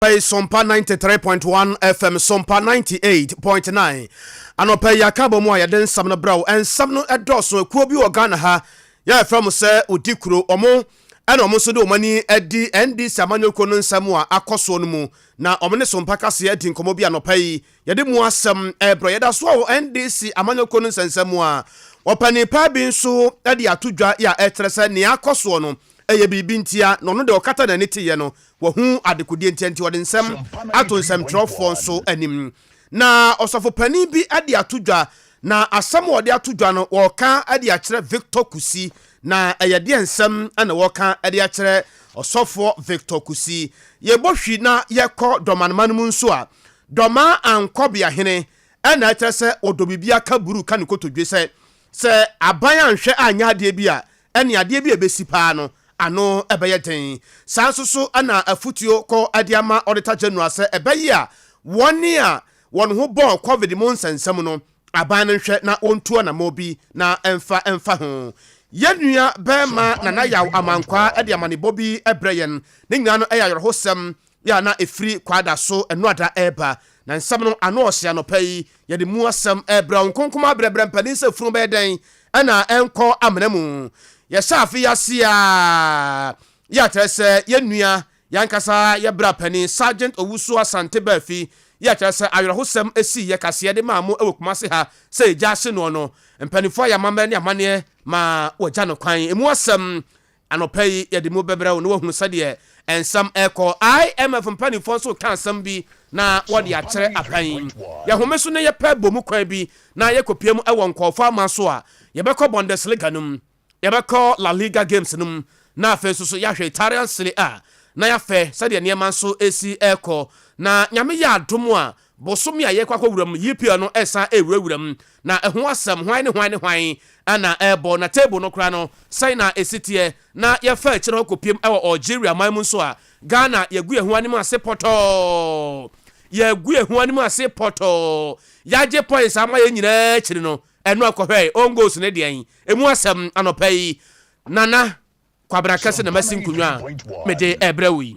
Yi Sompa 93.1 FM, Sompa 98.9. Anɔpa yi yɛaka abɔ mu a yɛde nsɛm no brɛ wo. Nsɛm no dɔɔso. Akuo bi wɔ Ghana ha yɛfrɛ mo sɛ odi kuro. Ɔmo ɛna ɔmo nso de wɔn ani adi NDC amanyɔkuo no nsɛm a akɔ soɔ no mu, na ɔmo ne Sompa kaseɛ adi nkɔmmɔ bi. Anɔpa yi yɛde mu asɛm ɛbrɛ. Yɛda so a wɔ NDC amanyɔkuo no nsɛnsɛm mu a ɔpanin paa bi nso de ato dwa yɛ a ɛkyerɛ sɛ nea akɔ soɔ no ɛyɛ biribi ntia, na ɔno deɛ ɔkata n'ani teeɛ no wahu adekodeɛ ntia, nti ɔde nsɛm ato nsɛmtwerɛfoɔ nso anim. Na ɔsɔfo panin bi de ato dwa, na asɛm a ɔde ato dwa no, wɔka de akyerɛ Victor Kusi. Na ɛyɛ deɛ nsɛm na wɔka de akyerɛ ɔsɔfoɔ Victor Kusi? Yɛbɔ hwi na yɛkɔ dɔmanoma no mu nso a, Dɔma Ankɔbeahene ɛna ɛkyerɛ sɛ ɔdɔ biribi aka buru ka ne kotodwe sɛ aban anhwɛ anyɛ adeɛ bi a, ɛne adeɛ bi a ɛbɛsi paa no ano ɛbɛyɛ den. Saa nso so ɛna afutuo kɔ de ama Auditor General sɛ ɛbɛyɛ a wɔne a wɔn ho bɔɔ COVID mu nsɛnsɛm no, aban no nhwɛ na wɔntu anammɔ bi na ɛmfa ho. Yɛn nua bɛrima Nana Yaw Amankwaa de amanebɔ bi brɛ yɛn. Ne nyinaa no ɛyɛ ayɔrɔhosɛm yɛ a na ɛfiri Kwada so ɛno ada ɛreba, na nsɛm no ano ɔhyɛ. Anɔpa yi yɛde mu asɛm ɛbrɛ wo. Nkonkom abrɛbrɛ mpanin sɛ funu bɛyɛ dɛn ɛna ɛnkɔ amena mu. Yɛhyɛ afe yi ase a, yɛ akyerɛ sɛ yɛn nua yɛankasa yɛbra panin Sergeant Owusu Asante Baafi, yɛ akyerɛ sɛ awerɛhosɛm esi yɛ kaseɛ de maa mo ɛwɔ Kumase ha sɛ egya ase noɔ no, mpanimfoɔ ayɛ amammerɛ ne amanneɛ ma wɔgya no kwan. Emu asɛm anɔpa yi yɛde mu bɛbrɛ wo na wahunu sɛdeɛ nsɛm ɛkɔ. IMF mpanimfoɔ nso ka asɛm bi na wɔde akyerɛ apan. Yɛhome so ne yɛpɛ bɔ mu kwan bi na yɛkɔpie mu ɛwɔ nkɔɔfo ama so a, yɛbɛkɔ Bundesliga no mu, yɛbɛkɔ La Liga games no mu, na afei nso so yɛahwɛ Italian Serie A na yɛafɛ sɛdeɛ nneɛma nso esi ɛkɔ. Na Nyame yɛ adom a, bosome a yɛkɔ akɔwura mu, EPL no ɛsan ɛwurawura mu, na ɛho asɛm, hwan ne hwan ne hwan ɛna ɛbɔ, na table no koraa no sɛn na ɛsi teɛ? Na yɛfa akyire hɔ kɔpiem ɛwɔ Algeria man mu nso a, Ghana yɛgu yɛn ho anim ase pɔtɔɔ, yɛgu yɛn ho anim ase pɔtɔɔ. Yɛagye points ama yɛn nyinaa akyiri no, ɛno akɔhwɛ own goals ne deɛn? Emu asɛm anɔpa yi, Nana Kwabena Kɛse na masi nkonnwa a mede ɛbrɛ wo yi.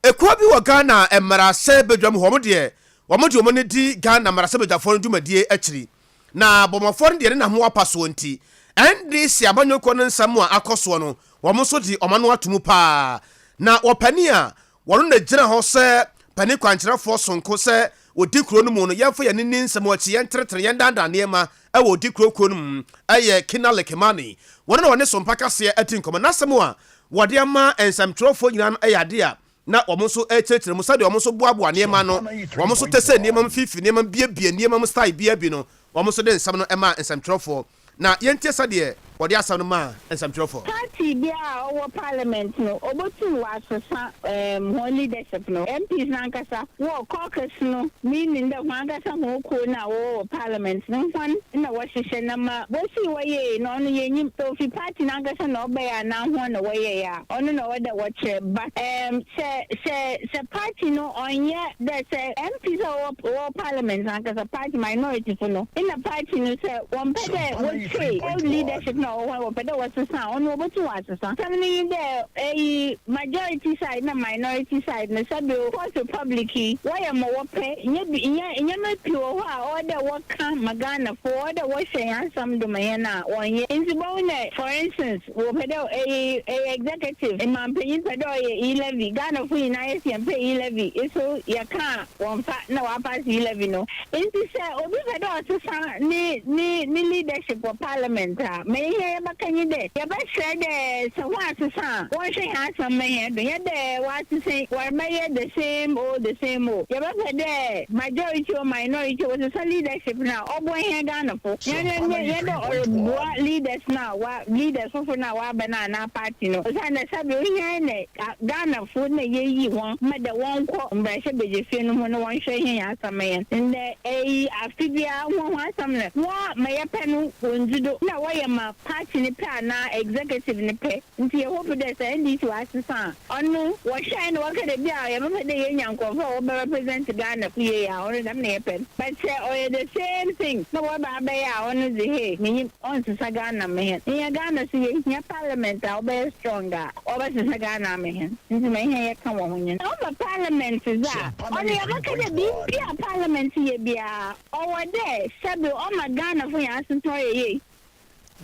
Ekuo bi wɔ Ghana mmarahyɛ badwam hɔ, wɔn deɛ wɔn de wɔn ani di Ghana mmarahyɛ badwafoɔ no dwumadie akyiri, na bɔmmɔfoɔ no deɛ ne nam ho apa soɔ nti NDC amanyɔkuo no nsɛm a akɔ soɔ no, wɔn nso de wɔn ano ato mu paa. Na wɔpanin a wɔn na gyina hɔ sɛ panin kwankyerɛfoɔ sonko sɛ ɔdi kuro no mu no, yɛmfa yɛn ani nsɛm akyi, yɛntenetene, yɛndandan nneɛma ɛwɔ ɔdi kuro kuo no mu, ɛyɛ Kina Lekemani. Wɔn na wɔne Sompa kaseɛ adi nkɔmmɔ. N'asɛm a wɔde ama nsɛmtwerɛfoɔ nyinaa no ɛyɛ adeɛ a na wɔn nso rekyerɛkyerɛ mu sɛdeɛ wɔn nso boaboa nneɛma no, wɔn nso tɛ sɛ nneɛma mu fifi, nneɛma mu biebie, nneɛma mu style bia bi no, wɔn nso de nsɛm no maa nsɛmtwerɛfoɔ. Na yɛntie sɛdeɛ wɔde asɛm no maa nsɛmtwerɛfoɔ. Party biara a ɔwɔ parliament no, obotum wɔasesa hɔn leadership no. MPs n'ankasa wɔ caucus no, meaning dɛ hɔn ankasa hɔn kuo no a wɔwɔ wɔ parliament no, hɔn na wɔhyehyɛ. Na ma wosii wɔyɛe no, ɔno yɛnyim sɛ ofi party n'ankasa na ɔbɛyɛ anaa hɔn na wɔyɛe a, ɔno na ɔwɔ dɛ wɔkyerɛ. But sɛ party no ɔnyɛ dɛ sɛ MPs a wɔwɔ parliament n'ankasa, party minority fo no na party no, sɛ wɔmpɛ dɛ wɔtwe old leadership na ɔwɔ hɔ, wɔpɛ dɛ wɔsesa a, ɔno wɔbɛtum wɔasesa. Sɛm no nye dɛ ɛyi majority side na minority side no, sɛbi Fourth Republic yi, wɔyɛ ma wɔpɛ. Nyɛ bi nyɛ nneɛma pii wɔ hɔ a ɔwɔ dɛ wɔka ma Ghanafo, ɔwɔ dɛ wɔhwɛ hɛn asɛm do ma hɛn a wɔnyɛ. Nti bɔhu dɛ, for instance, wɔpɛ dɛ ɛyɛ executive mampanyin pɛ dɛ ɔyɛ e-levy. Ghanafo nyinaa yɛsi yɛmpɛ e-levy, eso yɛka a wɔmfa na wɔapass e-levy no. Nti sɛ obi pɛ dɛ ɔsesa ne leadership wɔ parliament a, ma yɛhia yɛbɛka nye dɛ yɛbɛsrɛ dɛ sɛ wɔn asesa a, wɔnhwɛ hɛn asɛm ma hɛn do. Nyɛ dɛ wɔasesa wɔrebɛyɛ the same old, the same old. Yɛbɛpɛ dɛ majority or minority, wɔsesa leadership no a, ɔboa hɛn Ghanafo. Yɛn dɛ ɔreboa leaders no a wa leaders foforɔ no a wɔaba no anaa party no, osiane sɛbi ohia ne Ghanafo na yɛyi wɔn ma dɛ wɔnkɔ mmarahyɛ badwafie no ho na wɔnhwɛ hɛn asɛm yɛn. Ndɛ ɛyi afe biara ho asɛm no wɔn ma yɛpɛ no wɔndzi do na wɔyɛ ma. party no pɛ anaa executive no pɛ. Ntsi yɛ hope dɛ sɛ NDC wɔasesa a, ɔno wɔhwɛe na wɔka dɛ bi a yɛbɛpɛ dɛ yenya nkorɔfo a wɔbɛ represent Ghana fo yie a, ɔno dɛm na yɛpɛ no. But sɛ ɔyɛ the same thing na wɔba abɛyɛ a, ɔno dze hey, minyim, ɔnnsesa Ghana mma hɛn. Hɛn Ghana so yehia parliament a ɔbɛyɛ strong a ɔbɛsesa Ghana ama hɛn. Ntsi ma hɛn yɛka wɔ ho nye no. Ɔba parliament dze a, ɔno yɛbɛka dɛ biribi a parliament yɛ biara, ɔwɔ dɛ sɛbe ɔma Ghanafo hɛn asetsena ɔyɛ yie.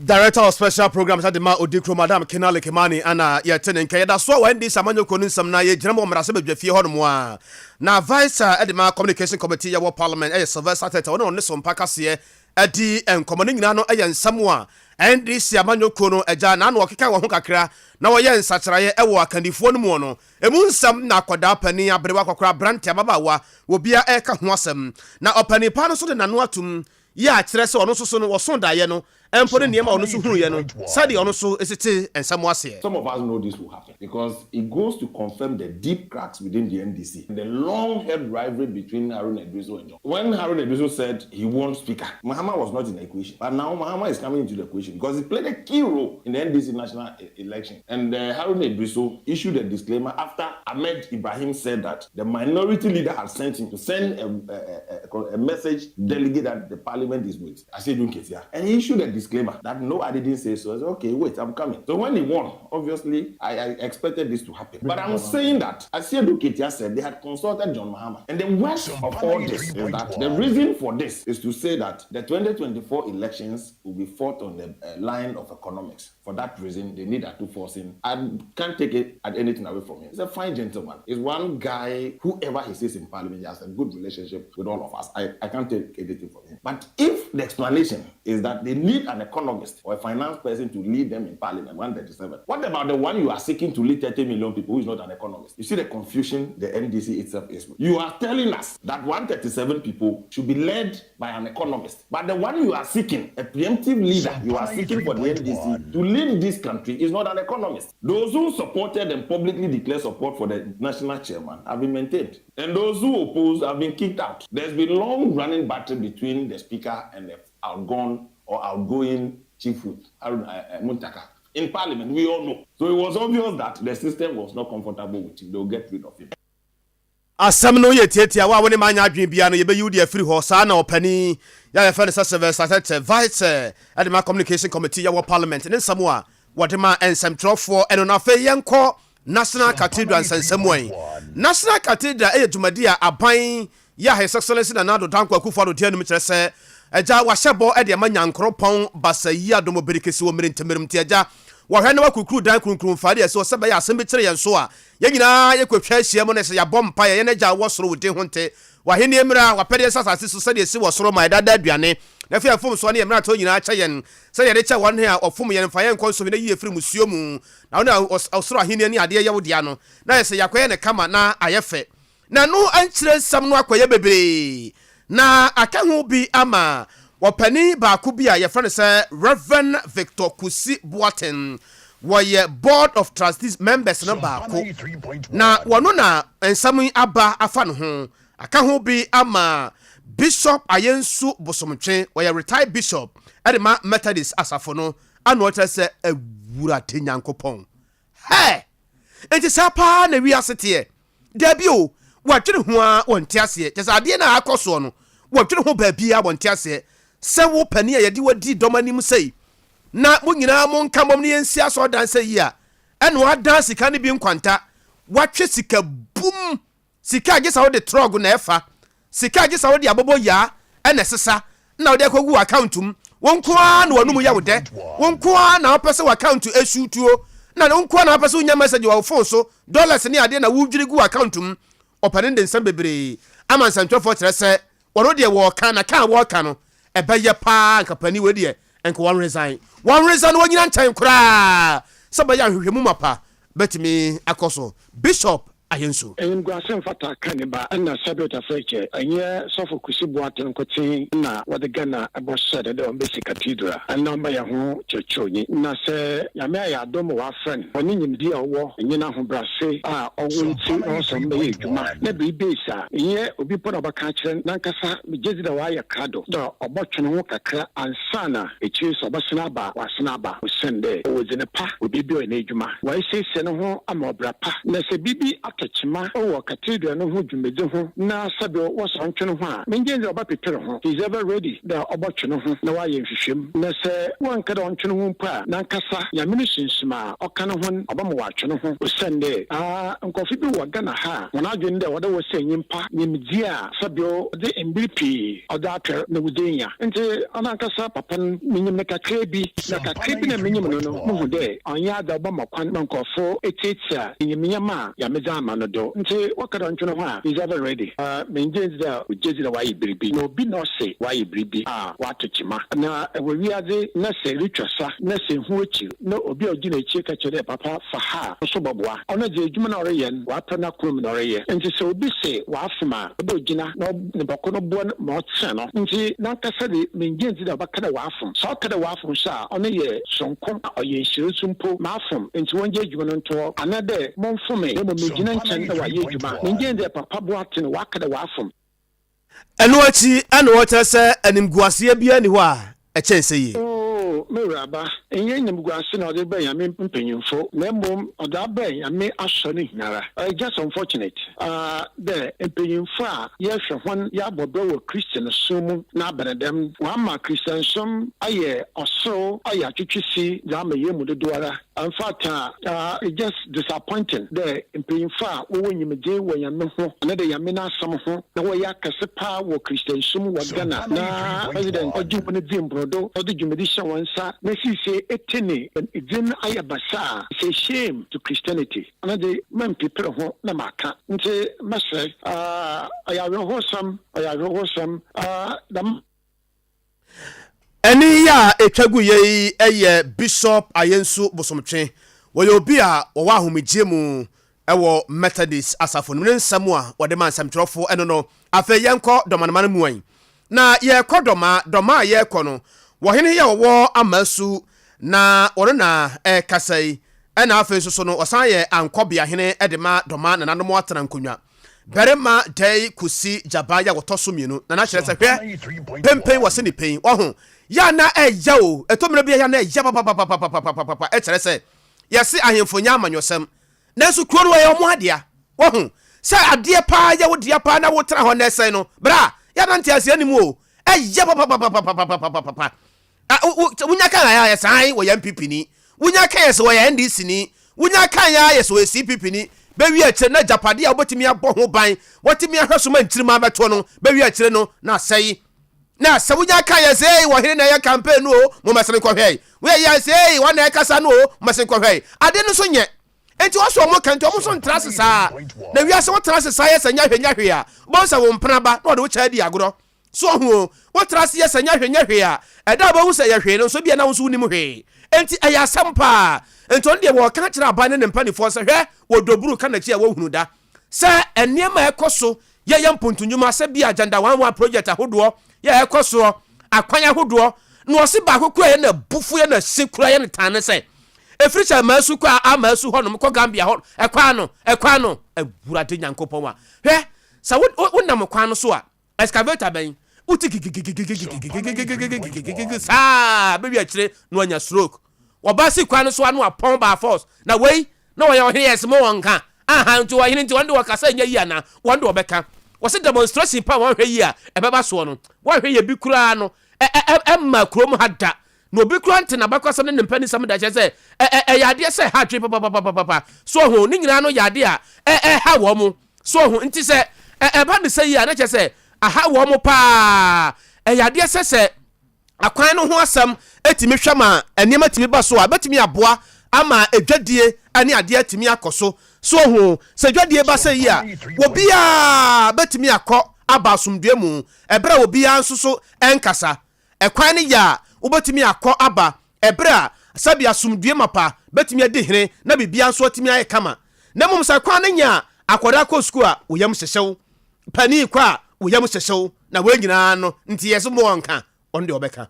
Director of Special Programs de ma Odikro Madam Kinali Kimani ana yɛte ne nka. Yɛda so a wɔ NDC amanyɔkuo no nsɛm na yɛgyina mu wɔ mmarahyɛbadwafie hɔnom a na Vice Chair de ma Communication Committee yɛwɔ Parliament ɛyɛ Sylvester Tete ɔne ɔne Sompa Kaseɛ adi nkɔmmɔ. Ne nyinaa no yɛ nsɛm a NDC amanyɔkuo no agya na ano ɔkeka wɔn ho kakra na wɔyɛ nsakyeraeɛ ɛwɔ akandifoɔ no mu no emu nsɛm na akwadaa panin, aberewa, akɔkora, aberante, ababaawa, obia ɛreka ho asɛm. Na ɔpanin pa no nso de n'ano atum yɛ akyerɛ sɛ ɔno nso so no wɔso daeɛ no mpo ne nneɛma a ɔno nso hunuiɛ no sɛdeɛ ɔno nso si te nsɛm aseɛ. Some of us know this will happen because it goes to confirm the deep cracks within the NDC and the long-held rivalry between Haruna Iddrisu and John. When Haruna Iddrisu said he wants speaker, Mahama was not in the equation. But now Mahama is coming into the equation because he played a key role in the NDC national election. And Haruna Iddrisu issued a disclaimer after Ahmed Ibrahim said that the minority leader had sent him to send a message delegate that the parliament is with Asiedu Nketia. And he issued a disclaimer that no, I didn't say so. I said, okay, wait, I'm coming. So when he won, obviously, I expected this to happen. But I'm saying that Asiedu Nketia said they had consulted John Mahama. And the worst of all this is that the reason for this is to say that the 2024 elections will be fought on the line of economics. For that reason, they need Ato Forson. I can't take it at anything away from him. He's a fine gentleman. He's one guy, whoever he sees in parliament, he has a good relationship with all of us. I can't take anything from him. But if the explanation is that they need an economist or a finance person to lead them in parliament, 137, what about the one you are seeking to lead 30 million people who is not an economist? You see the confusion the NDC itself is. You are telling us that 137 people should be led by an economist. But the one you are seeking, a preemptive leader you are seeking for the NDC to lead this country, is not an economist. Those who supported and publicly declared support for the national chairman have been maintained. And those who opposed have been kicked out. There's been long running battle between the speaker and the outgone or outgoing chief whip, Harun Muntaka. In parliament, we all know. So it was obvious that the system was not comfortable with him. They'll get rid of him. Asɛm no yɛ tietia wo a wo ne ma anya adwene bia no, yɛbɛyi wo de afiri hɔ. Saa na ɔpani yɛ a yɛfrɛ no sɛ Sylvester Tete, vice ɛde ma Communication Committee yɛwɔ Parliament, ne nsɛm a wɔde ma nsɛmtwerɛfoɔ ɛno. No afei yɛnkɔ National Cathedral nsɛnsɛm yi. National Cathedral ɛyɛ dwumadi a aban yɛ a His Excellency Nana Addo Dankwa Akufo Addo di anim, kyerɛ sɛ agya wahyɛ bɔ ɛde ama Nyankoropɔn basa yi adom berikesi wɔ mmerentemirim. Nti agya wɔhwɛ na wakukuru dan kunkun fa deɛ sɛ ɔsɛ bɛyɛ asɛm bi kyerɛ yɛn so a yɛn nyinaa yɛkɔtwa ahyia mu no sɛ yɛabɔ mpa yɛ yɛn agya a wɔ soro, wo din ho nte, w'ahenni mmra, w'apɛdeɛ sɛ asase so sɛdeɛ ɛsi wɔ soro. Ma yɛdada aduane na afei mfomsoɔ ne yɛ mmeranteɛ nyinaa kyɛ yɛn sɛ yɛde kyɛ wɔn a ɔfom yɛn. Fa yɛn nkɔ nsɔhwɛ na yi yɛ firi musuo mu, na wo ne ɔsoro ahenni ne adeɛ yɛ wo dea no. Na yɛ sɛ yɛakɔyɛ ne kama na ayɛ fɛ na no ankyerɛ nsɛm no akɔyɛ bebree na aka ho bi ama wɔpanin baako bi a yɛfrɛ no sɛ Reverend Victor Kusi Boateng, wɔyɛ Board of Trustees members no baako, na wɔno na nsɛm yi aba afa ne ho. Aka ho bi ama Bishop Ayensu Bosomtwe, wɔyɛ retired bishop ɛde ma Methodist asafo no, ana ɔkyerɛ sɛ Awurade Nyankopɔn hɛ, nti saa paa na wiase teɛ? Dabi o, wɔadwene ho a wɔnte aseɛ, kyɛ sɛ adeɛ no a akɔ soɔ no, wɔdwene ho baabia wɔnte aseɛ sɛ wo pani a yɛde wadi dɔm anim sɛi na mo nyinaa mo nka mmɔm no yɛnsi asɔredan sɛ yi a ɛna wadan sika no bi nkwanta, watwe sika bum, sika a gye sɛ wode trɔg na ɛfa, sika a gye sɛ wode abɔbɔ yaa ɛna ɛsesa na wode akɔgu account mu. Wo nko ara na w'anum yɛ wo dɛ, wo nko ara na wopɛ sɛ w'account esutuo, na wo nko ara na wopɛ sɛ wonya message wɔ wo phone so, dollars ne adeɛ na wodwiri gu account mu. Ɔpanin de nsɛm bebree ama nsɛntwerɛfoɔ kyerɛ sɛ wɔno deɛ wɔɔka na ka a wɔɔka no ɛbɛyɛ paa nka panin wei deɛ nka wɔn resign, wɔn resign, wɔnyina nkyɛn koraa sɛ bɛyɛ ahwehwɛmu mapa bɛtumi akɔ so. Bishop Ayensu. Enyimguase mmfata ka ne ba nna Sabert Afekyɛ, nnyɛ Sɔfo Kusi Boateng nkotsee na wɔdze Ghana bɔhyɛɛ do dɛ ombesi cathedral na ɔmbɛyɛ ho kyerɛkyerɛwnyi. Na sɛ Nyame ayɛ adom ma ɔafrɛ no wɔ ne nyimdzee a ɔwɔ nye n'ahobrɛase a ɔwɔ ntsi na ɔsɛ ɔmbɛyɛ edwuma na biribi esi a, nnyɛ obi mpo na ɔbɛka akyerɛ no, nankasa megye dzi dɛ ɔayɛ krado dɛ ɔbɔtwe no ho kakra ansaana ekyir sɛ ɔbɛsan aba a ɔasan aba osiandɛ ɔwɔ dzin pa wɔ beebi a ɔyɛ n'edwuma. Ɔesiesie no ho ama ɔbra pa, na sɛ biribi atɔ kyema wɔ cathedral no ho dwumadzi ho na sɛbew wɔsɛ ɔntwe no ho a, menngye nndzi dɛ ɔbɛpeper ho. He is ever ready dɛ ɔbɔtwe no ho na ɔayɛ nhwehwɛmu. Na sɛ wɔnnkɛ dɛ ɔntwe no ho mpo a, nankasa Nyame no Sunsum a ɔka no ho no, ɔbɛma ɔatwe no ho. Osiandɛ nkorɔfo bi wɔ Ghana ha a hɔn adwen dɛ ɔwɔ dɛ wɔsɛɛ nyimpa nyimdzee a sɛbew ɔdze mber pii ɔdze atwer na wɔdze enya. Ntsi ɔnankasa papa no, minyim no kakraabi, na kakraabi na minyim no no, muhu dɛ ɔnnyɛ adze a ɔbɛma kwan ma nkorɔfo etsiatsia enyimnyam a Nyame dze ama no do. Ntsi wɔka dɛ ɔntwe no ho a, he's ever ready. Menngye nndzi dɛ ogye dzi dɛ ɔayɛ biribi, na obi na ɔse ɔayɛ biribi a, ɔato kyema. Na wɔ wiadze na sɛ erutwa sa na sɛ ihu ekyir na obi a ogyina ekyir ka kyerɛ dɛ papa fa ha a, so bɔboa. Ɔno dze edwuma no a ɔreyɛ no, ɔapɛ n'akoma mu na ɔreyɛ. Ntsi sɛ obi se ɔafom a, ɔwɔ dɛ ogyina na nyimpa kor no boa no ma ɔtsen no. Ntsi nankasa dze, menngye nndzi dɛ ɔbɛka dɛ ɔafom. Sɛ ɔka dɛ ɔafom so a, ɔno yɛ soronko na ɔyɛ nhyira so mpo. Mafom, ntsi wɔngya edwuma no nto hɔ. Anaadɛ momfomee, na mbom megyina nkyɛn na ɔayɛ edwuma. Menngye nndzi dɛ papa boa tse no ɔaka dɛ ɔafom. Ɛno akyi na wɔkyerɛ sɛ animguaseɛ biara nni hɔ a ɛkyɛn sɛ yei. O me wuraba, nnyɛ enyimguase na ɔdze brɛ Nyame mpanyimfo, na mbom ɔdze abrɛ Nyame Asɔr no nyinara. Ɔyɛ just unfortunate dɛ mpanyimfo a yɛhwɛ hɔn yɛabɔ bra wɔ Christian som mu na aba no dɛm. Wɔama Christiansom ayɛ ɔserew, ayɛ atwetwesi dze ama hɛn mu dodowara. In fact, it's just disappointing dɛ mpanyimfo a wɔwɔ nyimdzee wɔ Nyame ho anaadɛ Nyame n'asɛm ho na wɔyɛ akɛse paa wɔ Christiansom wɔ Ghana na President ɔgye hɔn dzi mbordo, ɔdze dwumadzi hyɛ hɔn nsa na sesei etse ne dzin ayɛ basaa. It's a shame to Christianity. Ɔno dze memmpeper ho na makã. Ntsi mɛserɛ, ɔyɛ awerɛhowsɛm, ɔyɛ awerɛhowsɛm, dɛm. Ɛnne yi a ɛtwa gu yɛ yi yɛ Bishop Ayensu Bosomtwe. Wɔyɛ obi a wɔwɔ ahomegyeɛ mu wɔ Methodist asafo no mu. Ne nsɛm a wɔde ma nsɛmtwerɛfoɔ ɛno no. Afei yɛnkɔ Dɔmanoma no mu ɛ. Na yɛrekɔ Dɔma, Dɔma a yɛrekɔ no, wɔhene yi a wɔwɔ Amasu na wɔno na ɛrekasa yi. Ɛna afei nso so no, wɔsan yɛ Ankɔbeahene de ma Dɔma nananom atena nkonnwa. Barima dɛe kosi gyaban yɛ a wɔtɔ so mmienu na n'akyerɛ sɛ hwɛ pempen wɔ se ne pen waho yɛ a na ɛya o ɛtɔ mmerɛ bi a yɛ a na ɛya papapapapapapapa ɛkyerɛ sɛ yɛse ahemfo nyɛ amanyɔsɛm nanso kuro no ɛyɛ ɔmo adea waho sɛ adeɛ paa yɛ wo dea paa na wotena hɔ na ɛsɛe no bra yɛ na nteaseɛ ni mu o ɛya papapapapapapapa Wonya kan ayɛ saa yi wɔyɛ NPP ni. Wonya kan yɛ sɛ wɔyɛ NDC ni. Wonya kan yɛ ayɛ sɛ wɔyɛ CPP ni. Bɛwie akyire na agyapadeɛ a wobɛtumi abɔ ho ban, wɔtumi ahwɛ so ma nkyirima abɛtoɔ no, bɛwie akyire no na asɛe. Na sɛ wonya kan yɛ sɛ ei wɔhene na ɛyɛ campaign no o, mommɛsene nkɔhwɛ. Woyɛ yɛ sɛ ei wɔn na ɛkasa no o, mommɛsene nkɔhwɛ. Ade no nso nyɛ. Enti wɔsɔ wɔn ka nti wɔn nso ntra ase saa. Na wiase wotra ase saa yɛ sɛ nyɛ hwee nyɛ hwee a, wobɛhu sɛ wo mpena ba na ɔde wo kyɛ adi agorɔ. So wahu o? Wotra ase yɛ sɛ nyɛ hwee nyɛ hwee a, ɛda a wobɛhu sɛ ɛyɛ hwee no nso, ebia na wo nso wunnim hwee. Enti ɛyɛ asɛm paa. Enti ɔno deɛ wɔreka akyerɛ aban ne ne mpanimfoɔ sɛ, hwɛ, wɔdɔ buru ka n'akyi a wɔnhunu da sɛ nneɛma a ɛkɔ so yɛyɛ mpontu nnwuma sɛ bi Agenda 11 project ahodoɔ yɛ ɛkɔ soɔ, akwan ahodoɔ, na ɔse baako kura yɛ na abufuo yɛ na se kura yɛ no tan ne sɛ, ɛfiri sɛ Amasu kɔ a Amasu hɔnom kɔ Gambia hɔ, ɛkɔ ano, ɛkɔ ano, Awurade Nyankopɔn a, hwɛ, sɛ wonam kwan no so a, Excavator bɛn? Wote gigigigigigigigigigigigigigigigi saa bɛwi akyire na wanya stroke. Wɔba si kwan no so ano apɔn by force. Na wei na wɔyɛ ɔhene yɛse mo wɔn nka. Aha nti ɔhene nti wɔn de wɔkasa nyɛ yie anaa? Wɔn de wɔbɛka. Wɔse demonstration pa wɔn hwɛ yie a ɛbɛba soɔ no wɔnhwɛ yɛ bi koraa no ɛmma kurom ha da. Na obi koraa nte n'abakɔsɛm ne ne mpanisɛm da, kyerɛ sɛ, ɛ, ɛ, ɛyɛ adeɛ sɛ ɛha adwene papapapapapa. So ɔho, ne nyinaa no yɛ adeɛ a ɛ, ɛha wɔn. So ɔho, nti sɛ ɛ, ɛba no sɛ yi a, na kyerɛ sɛ aha wɔn paa. Ɛyɛ adeɛ sɛ sɛ akwan no ho asɛm tumi hwɛ ma nneɛma tumi ba so a, ɛbɛtumi aboa ama adwadie ne adeɛ atumi akɔ so. So ɔho, sɛ dwadie ba sɛ yi a, obiara bɛtumi akɔ aba asomdwoeɛ mu, ɛberɛ a obiara nso so ɛnkasa. Ɛkwan no yɛ a wobɛtumi akɔ aba ɛberɛ a sɛbe asomdwoeɛ mapa bɛtumi adi hene na biribiara nso atumi ayɛ kama. Na mmom sɛ kwan no nyɛ a, Akwadaa kɔ sukuu a, wo yam hyehye wo. Panin kɔ a, wo yam hyehye wo. Na wei nyinaa no, nti yɛ so ma ɔnka, ɔno deɛ ɔbɛka.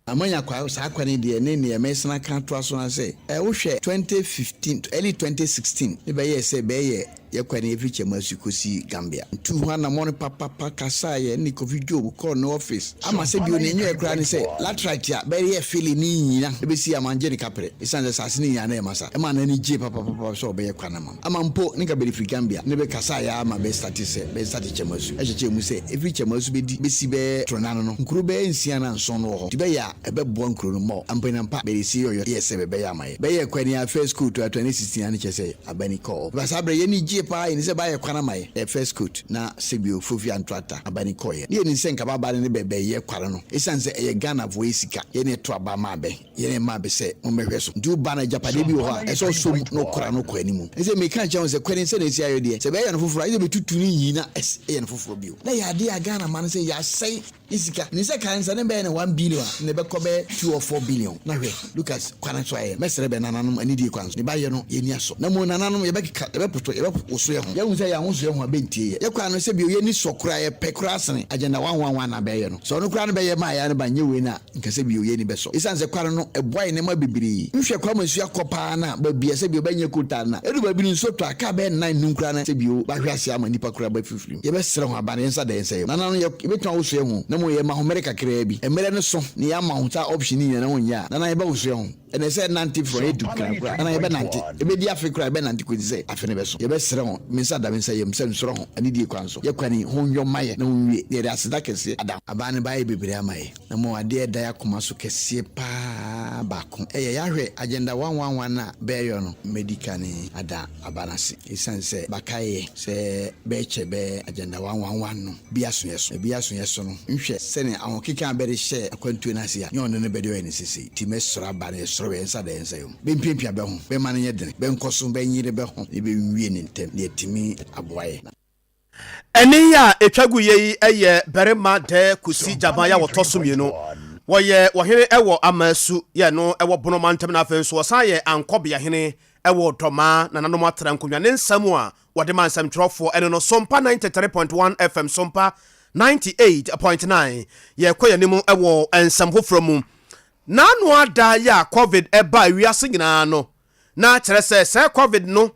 Amanya kwa, saa kwa no deɛ ne neɛ mɛsan aka atoa so ara sɛ, ɛ, wohwɛ 2015, early 2016 ne bɛyɛɛ sɛ bɛɛyɛ yɛ kwa no yɛfiri Kyɛmasu kɔsi Gambia. Ntuu ho anamɔn papapa kasaeɛ ne Kofi Job kɔɔ ne office ama sɛ bio neɛ nyɛɛ koraa ne sɛ laterite a bɛyɛ filling ne nyina bɛsi ama ngye ne kaprɛ ɛsiane sɛ saase no nyinaa na ɛyɛ masa. Ɛmaa n'ani gyee papapapa sɛ ɔbɛyɛ kwa no ama. Ama mpo ne nka bɛrefiri Gambia ne bɛ kasaeɛ ara ma bɛ starte sɛ bɛ starte Kyɛmasu. Ɛkyɛkyɛɛ mu sɛ ɛfiri Kyɛmasu bɛdi bɛsi bɛyɛ Torɔnano no nkuro bɛyɛ nsia anaa nson no wɔ hɔ nti bɛyɛ a ɛbɛboa nkuro no mɔ ampaniampa bɛresie yɔyɔ yɛ sɛ bɛbɛyɛ ama yɛ. Bɛyɛɛ kwan yi ara first coat a 2016 ano kyerɛ sɛ aba ni kɔɔ hɔ. Saa berɛ yɛn ani gyee paa yɛnim sɛ bɛayɛ kwan ama yɛ yɛ first coat na sɛbio Fofi Antoata aba ni kɔeɛ. Ne yɛnim sɛ nka bɛaba no ne bɛ bɛyɛ kwan no ɛsiane sɛ ɛyɛ Ghanafoɔ yɛ sika yɛn na yɛto aba maa bɛ. Yɛn mma bɛ sɛ, Mommɛhwɛ so. Nti wo ba no, agyapadeɛ bi wɔ hɔ a, ɛsɛ sɛ ɔsɔ mu na ɔkora no kɔ anim. Ɛsɛ meka kyerɛ wo sɛ, kwane sɛdeɛ ɛsi ayɔ deɛ, sɛ bɛyɛ no foforɔ a, ɛsɛ bɛtutu ne nyina yɛ no foforɔ bio. Na ɛyɛ adeɛ a Ghana ma no sɛ yɛasɛe ne sika. Menim sɛ kane sɛ ne bɛyɛ no one billion a, na ɛbɛkɔ bɛyɛ two or four billion. Na hwɛ, Lucas kwane so ayɛ no. Mɛsrɛ bɛ nananom anidie kwan so. Ne ba yɛ no, yɛn ani asɔ. Na mmom nananom, yɛbɛkeka, yɛbɛpoto, yɛbɛwoso yɛ ho. Yɛahu sɛ yɛanwoso yɛ ho a, bɛntie yɛ. Yɛ kwan no, sɛ bio, yɛn ani sɔ koraa, yɛpɛ koraa sene Agenda one one one a bɛyɛ no. Sɛ ɔno koraa no bɛyɛ maa yɛ a ne ba nyɛ wei no a, Nka sɛ bio yɛn ani bɛsɔ. Esiane sɛ kwan no boa yɛn nneɛma bebree. Nhwɛ kwan ma nsu akɔ paa na baabi a sɛ bio bɛnyɛ kootaa no na edu baabi no nsuo tɔ a kaa bɛyɛ nnan nnum koraa na sɛ bio bɛahwe ase ama nnipa koraa bɛafirifiri mu. Yɛbɛsrɛ ho aba no yɛn nsa da yɛn nsa yam. Nananom yɛ yɛbɛtumi awoso yɛn ho na mmom yɛma ho mmere kakraa bi. Mmerɛ no so na yɛama ho saa option no nyinaa na wonyɛ a nana yɛbɛwoso yɛn ho. Ɛnɛ sɛ nante from A to Kran koraa nana yɛbɛnante. Ɛbɛdi afe koraa yɛbɛnante kɔsi sɛ afe no bɛso. Yɛbɛsrɛ ho me nsa da me nsa yam sɛ nsrɔ ho anidie kwan so. Yɛ kwan yi ho nyɔ mma yɛ na ho nwie na yɛde aseda kɛseɛ ada ho. Aban no baayɛ bebree ama yɛ. Na mmom adeɛ a ɛda y'akoma so kɛseɛ paa baako yɛ y'ahwɛ Agenda 111 a bɛɛyɔ no mɛdi kane ada aba no ase esiane sɛ bakaeɛ sɛ bɛɛkyɛ bɛ Agenda 111 no bi aso yɛ so na bi aso yɛ so no nhwɛ sɛnea ahokeka a bɛde hyɛɛ akwantuo no ase a nyɛ ɔno ne bɛde ɔyɛ no sesei nti mɛsrɛ aba no yɛsrɛ bɛ yɛnsa da yɛnsa yom bɛmpiapia bɛ ho bɛma no nyɛ dene bɛnkɔso bɛnyere bɛ ho ne bɛnwie no ntɛm na yɛatumi aboa yɛ. Ɛnne yi a ɛtwa guiɛ yi yɛ barima Dɛ Kusi Gyaban a wɔtɔ so mmienu. Wɔyɛ ɔhene wɔ Amasu yɛ no wɔ Bono mantam na afei nso ɔsan yɛ Ankɔbeahene wɔ Dɔmaa Nananom Atra Nkonnwa. Ne nsɛm a wɔde ma nsɛmtwerɛfoɔ ɛne no Sompa 93.1 FM, Sompa 98.9. Yɛkɔ yɛn anim wɔ nsɛm foforɔ mu. N'ano ada yi a Covid baa wiase nyinaa no, na kyerɛ sɛ sɛɛ Covid no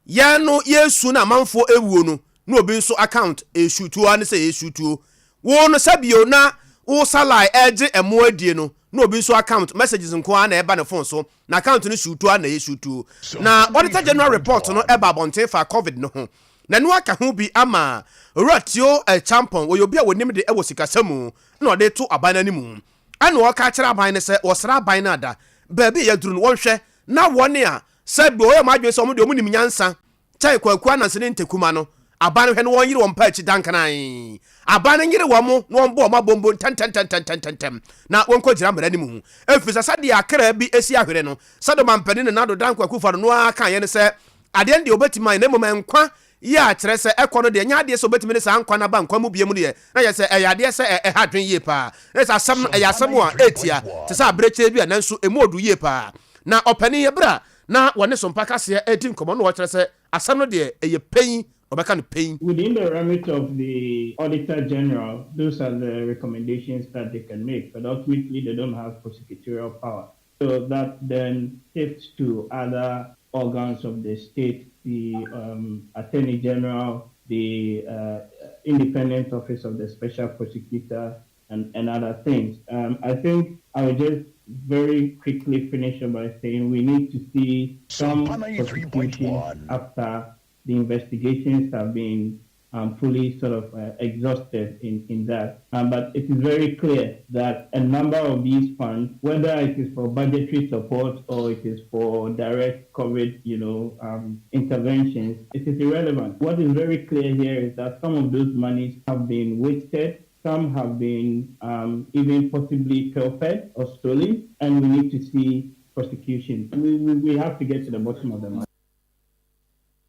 Yɛn no yɛresu na amanfoɔ ɛwuo no na obi nso account ɛresutuo ara ne sɛ ɛresutuo. Wo no sɛbio na wo salai ɛregye ɛmo adie no na obi nso account messages nko ara na ɛba ne phone so na account no sutuo ara na ɛresutuo. Na Auditor General report no ɛba abɔnten fa covid no ho na ɛno aka ho bi ama Owura Tio Acheampong wɔyɛ obi a wɔnim de ɛwɔ sikasɛm mu na ɔde to aban no anim ɛna ɔreka akyerɛ aban no sɛ wɔsrɛ aban no ada baabi a yɛaduru no wɔnhwɛ na wɔn a Sɛ bi wɔyɛ wɔn adwene sɛ wɔn deɛ wɔn nim nyansa kyɛn Kwaku Ananse ne Ntakuma no, aban no hwɛ na wɔn nyere wɔn mpa akyi dankanan. Aban no nyere wɔn na wɔn bɔ wɔn abombo ntɛntɛntɛntɛntɛntɛm na wɔn kɔ gyina mmara no mu. Ɛfiri sɛ sɛdeɛ akra bi si ahwere no, sɛdeɛ ɔmanpanin Nana Addo Dankwa Akufo-Addo no ara kaeɛ ne sɛ adeɛ no deɛ wɔbɛtumi ayɛ na mmom nkwa yɛ a kyerɛ sɛ ɛkɔ no deɛ ɛnyɛ adeɛ sɛ wɔbɛtumi de saa nkwa no aba nkwa mu bio no deɛ na kyerɛ sɛ ɛyɛ adeɛ sɛ ɛha adwene yie paa. Na kyerɛ sɛ asɛm no ɛyɛ asɛm a ɛretia te sɛ abirekyie bi a nanso ɛmu ɔdu yie paa. Na ɔpanin yi berɛ a na wɔne Sompa Kaseɛ redi nkɔmmɔ no na ɔkyerɛ sɛ asɛm no deɛ ɛyɛ pain, wɔbɛka no pain. Within the remit of the Auditor General, those are the recommendations that they can make, but ultimately they don't have prosecutorial power. So that then shifts to other organs of the state, the um, Attorney General, the uh, Independent Office of the Special Prosecutor, and, and other things. Um, I think I would just very quickly finish by saying we need to see some prosecutions after the investigations have been um, fully sort of uh, exhausted in, in that. Um, but it is very clear that a number of these funds, whether it is for budgetary support or it is for direct COVID, you know, um, interventions, it is irrelevant. What is very clear here is that some of those monies have been wasted. Some have been um, even possibly pilfered or stolen, and we need to see prosecution. We, we, we have to get to the bottom of the matter.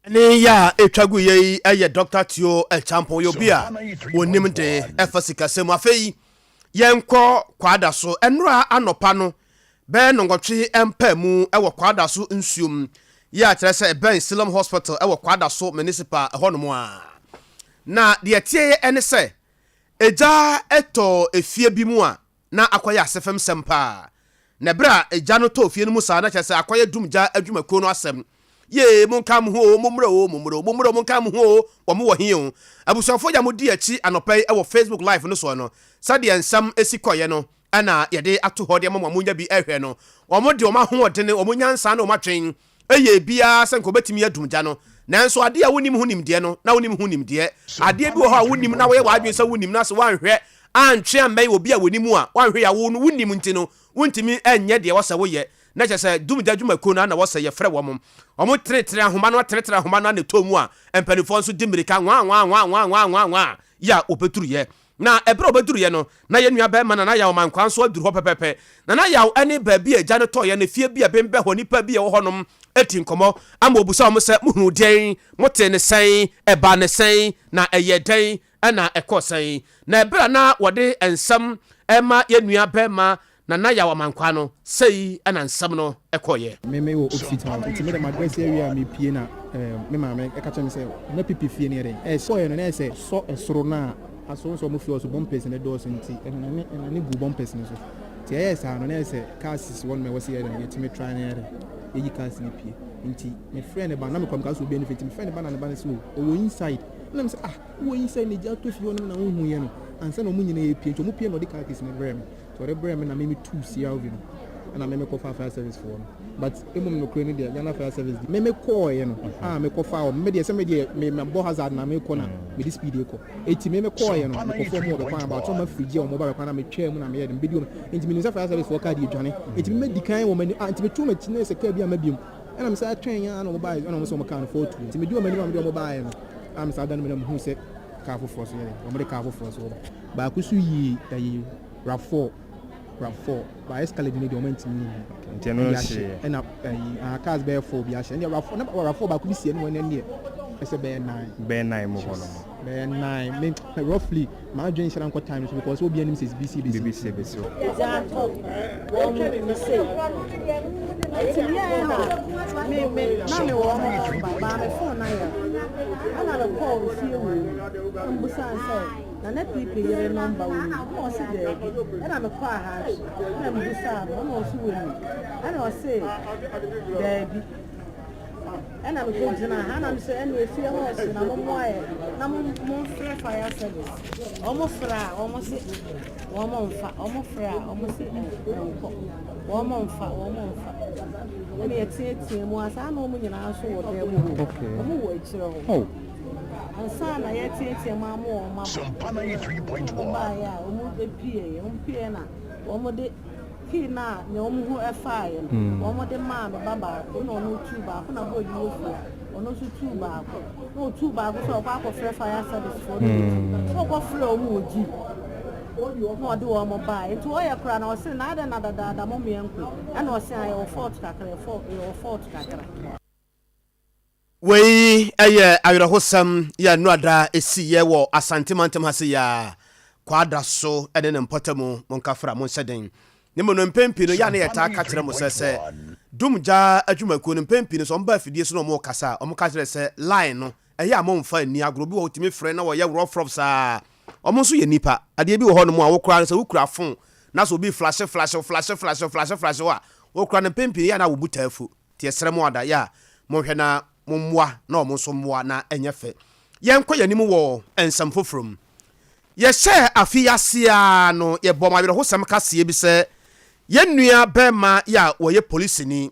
Ɛnne yi a ɛtwa gu yɛ yi yɛ Dr. Tio Acheampong, yɛ obi a wɔnim de ɛfa sikasɛm mu. Afei yɛnkɔ Kwada so. Ɛnora anɔpa no bɛyɛ nnɔnwɔtwe mpaa mu wɔ Kwada so nsuom. Yɛ a kyerɛ sɛ ɛbɛn Siloam Hospital wɔ Kwadaso Municipal hɔnom a. Na deɛ ɛteɛ ne sɛ, egya tɔɔ efie bi mu a na akɔyɛ asefem sɛm paa. Na ɛberɛ a egya no tɔɔ fie no mu saa na kyerɛ sɛ akɔyɛ dumgya adwumakuo no asɛm. Yee, monka mo ho oo, mommrɛ oo, mommrɛ oo, mommrɛ oo, monka mo ho oo, wɔn wɔ he oo? Abusuafoɔ yi a modi akyi anɔpa yi wɔ Facebook Live no soɔ no, sɛdeɛ nsɛm si kɔeɛ no na yɛde ato hɔ de ama mo a monya bi rehwɛ no. Wɔde wɔn ahoɔdene, wɔn nyansa ne wɔn adwene yɛɛ biara sɛ nka wɔbɛtumi adum gya no. Nanso adeɛ a wonnim ho nimdeɛ no, na wonim ho nimdeɛ. Adeɛ bi wɔ hɔ a wonim na woyɛ w'adwene sɛ wonim na sɛ woanhwɛ antwe ammɛn obi a wɔnim a, woanhwɛ yɛ a wo no wonim nti no, wontumi nyɛ deɛ ɛwɔ sɛ woyɛ. Na kyerɛ sɛ dumgya dwumakuo no ara na ɛwɔ sɛ yɛfrɛ wɔn. Wɔtenetene ahoma no, atenetene ahoma no ara na ɛtɔ mu a, mpanimfoɔ nso di mmirika nwaa nwaa nwaa nwaa nwaa nwaa nwaa yɛ a wɔbɛduruiɛ. Na ɛberɛ a ɔbɛduruiɛ no, na yɛn nua barima Nana Yaw Mankwaa nso aduru hɔ pɛpɛpɛ. Nana Yaw ne baabi a agya no tɔeɛ no, efie bi a ɛbembɛ hɔ, nnipa bi a ɛwɔ hɔnom di nkɔmmɔ ama ɔbisa wɔn sɛ, Mohunuu deɛn? Motee no sɛn? Ɛbaa no sɛn? Na ɛyɛɛ dɛn na ɛkɔɔ sɛn? Na ɛberɛ a na wɔde nsɛm rema yɛn nua barima Nana Yaw Amankwaa no, sei na nsɛm no kɔeɛ. Me me wɔ opposite house nti me de ma dress awie a me pie na eh, me maame ɛka kyerɛ me sɛ na pipi fie no yɛ dɛn ɛsɔeɛ no na ɛyɛ sɛ sɔ ɛsoro no a asɔ wo sɛ ɔmo fie hɔ so bumpers no dɔɔso nti ɛnane ɛnane gu bumpers no so nti ɛyɛ saa no na ɛyɛ sɛ cars sisi hɔ nom ɛwɔ sɛ yɛ dɛn yɛtumi try na yɛ dɛn yɛyi cars no pie nti me frɛ ne ba na me kɔ me ka sɛ obi ani fie nti me frɛ ne ba na ne ba no sɛ o ɔwɔ inside ɛna me sɛ ah wowɔ inside na egya atɔ fie hɔ nom na wohu yɛ no ansa na ɔmo nyinaa epie nti ɔmo pie na ɔde car keys no brɛ me. Nti ɔde brɛɛ me na me me tuu CRV no ɛna me me kɔ faa fire service foɔ no but mmom nokorɛ no deɛ Ghana fire service deɛ me me kɔɔɛ no a me kɔ faa wɔn me deɛ sɛ me deɛ me me bɔ hazard na me kɔ na me de speed kɔ eti me me kɔɔɛ no me kɔ fɔɔ mu wɔ bɛ kwan about wɔn afiri gye wɔn ba bɛ kwan na me twaa mu na me yɛ de me bɛ di wɔn nti me nim sɛ fire service foɔ kaa deɛ dwane nti me me di kan wɔn ani ah nti me tu wɔn akyi na sɛ kaa bi ama biom ɛna me saa twɛn ya na wɔn baayɛ ɛna wɔn sɛ wɔn kaa no 4-2 nti me di wɔn anim a me de wɔn baayɛ no a me saa dan mu na me hu sɛ kaa foforɔ so yɛ de wɔn de kaa foforɔ so wɔn baako so yii ɛyi Rav4 Rav4 ba Escalade no deɛ wɔn antumi nyi. Nti ɛno Ɛde no ahye hyeeɛ. ɛna ɛyi ah cars bɛyɛ four bi ahyɛ ɛnna Rav4 na Rav4 baako bi si ɛnu ɛnɛ deɛ ɛsɛ bɛyɛ nine. Bɛyɛ nine mu hɔ nom. Bɛyɛ nine me roughly maa dwen hyɛn ankɔ time so because obi anim sɛ bisi besi. Bibi si besi. Dza atɔ wɔn mu sei. Ntsi meyɛɛ na me me na mewɔ hɔn nɔmba maa me phone no ayar ɛna mekɔɔ fie wɔ mu na mebisaa no sɛ Nana Piipi yere nɔmba wɔ mu? Ɛna ɔse daabi. Ɛna mekɔɔ Ahantwe ɛna mebisaa no ɛna ɔse wɔnim. Ɛna ɔse daabi. Ɛna mekɔgyinaa ha na mesɛ ɛne efie hɔ ɔhye na mommoa yɛ na momfrɛ fire service. Wɔn frɛ a wɔn se wɔn mfa, wɔn frɛ a wɔn se ɛnkɔ, wɔn mfa, wɔn mfa. Ɛna yɛteatea mu a saa na wɔn nyinaa nso wɔ dan mu hɔ. Wɔn wɔ akyire hɔ. Ansa na yɛreteatea mu ama wɔn aba. Wɔn baeɛ a, wɔn pieeɛ. Wɔn pieeɛ na wɔde key no a nea wɔn ho faeɛ no, wɔde maa me ba baako na ɔno tuu baako na boy bi wɔ fie a, ɔno nso tuu baako. Na ɔtuu baako sɛ ɔkɔ akɔfrɛ fire service foɔ no wɔ fie. Na ɔkɔfrɛ wɔn wɔ gym. Na ɔde wɔn baeɛ. Nti ɔyɛ koraa na ɔse na adɛn na dadaada mo mmea nkɔ yi? Ɛna ɔse ah yɛwɔ fault kakra, yɛwɔ fault kakra. Wei yɛ awerɛhosɛm yɛ nnora ɛsiiɛ wɔ Asante mantam ha sei ara, Kwadaso ne ne mpɔtamu, monkafra, monhyɛ den. Ne mu no mpɛn pii no yɛ a na yɛtaa ka kyerɛ mo sɛ sɛ Dumgya adwumakuo no mpɛn pii no sɛ wɔba afidie so na wɔrekasa a wɔka kyerɛ sɛ line no ɛyɛ a momfa nni agorɔ, obi wɔ hɔ ɔtumi frɛ na wɔyɛ rɔfrɔf saa, wɔn nso yɛ nnipa, adeɛ bi wɔ hɔnom a wo koraa no sɛ wokura phone na sɛ obi flashe flashe wo flashe flashe wo flashe flashe wo a wo koraa no mpɛn pii no yɛ a na wo bo taa fu. Nti yɛsrɛ mo ada yɛ a monhwɛ na mommoa na wɔn nso mmoa na ɛnyɛ fɛ. Yɛnkɔ yɛn anim wɔ nsɛm foforɔ mu. Yɛhyɛɛ afe yi ase ara no yɛbɔɔ mo awerɛhosɛm kaseɛ bi sɛ yɛn nua barima yi a ɔyɛ polisini